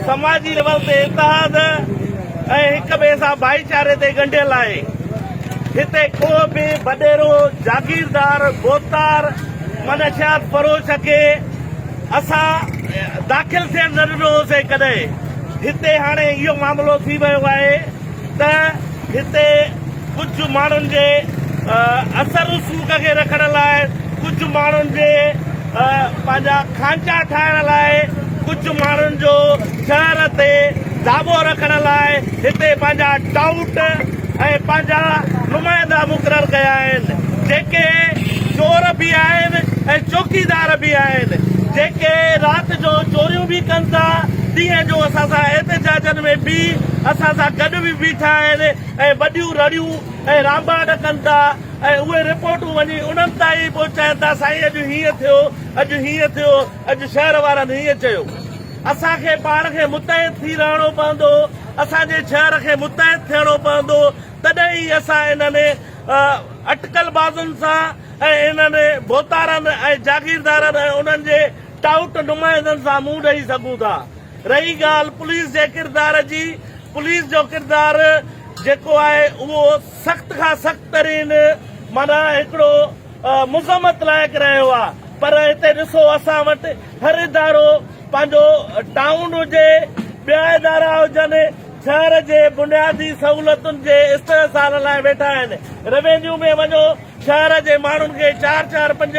سماجي ليول تي اتحاد ۽ هڪ ٻئي سان ڀائيچاري تي ڳنڍيل آهي. هتي ڪو به وڏيرو، جاگيردار، ڀوتار، منشيات فروش کي اسان داخل ٿيڻ نه ڏنو هوسين ڪڏهن. هتي هاڻي اهو معاملو ٿي ويو آهي ته هتي ڪجهه ماڻهن جي اثر رسوخ کي رکڻ لاء ڪجهه ماڻهن جي پنهنجا کانچا ٺاهڻ لاء ڪجهه ماڻهن جو شهر تي داٻو رکڻ لاء هتي پنهنجا ٽائوٽ ۽ پنهنجا نمائندا مقرر ڪيا آهن جيڪي چور به آهن ۽ چوڪيدار به آهن جيڪي رات جو چوريون به ڪن ٿا ڏينهن جو اسان سان احتجاجن ۾ به اسان سان گڏ به بيٺا آهن ۽ وڏيون رڙيون ۽ رانڀاٽ ڪن ٿا ۽ اهي رپورٽون وڃي انهن تائين پهچائين ٿا سائين اڄ هيئن ٿيو اڄ هيئن ٿيو اڄ شهر وارن هيئن چيو. اسان کي پاڻ کي متحد ٿي رهڻو پوندو، اسان جي شهر کي متحد ٿيڻو پوندو تڏهن ئي اسان انهن اٽڪل بازن سان ۽ انهن ڀوتارن ۽ جاگيردارن ۽ انهن جي ٽائوٽ نمائندن سان منهن ڏئي سگهون ٿا. رهي ڳالهه پوليس جي ڪردار جي، پوليس جو ڪردار جيڪو آهي اهو سخت کان سخت ترين معنيٰ هڪڙو مذمت لائق رهيو آهي پر هتي ڏسو اسان وٽ هر ادارو پنهنجو ٽائون هجي ٻيا ادارا هجن شهر جي بنيادي سهولتن جي استحصال لاء ويٺا آهن روينيو ۾ وڃو شهر جي ماڻهن کي چار چار پنج.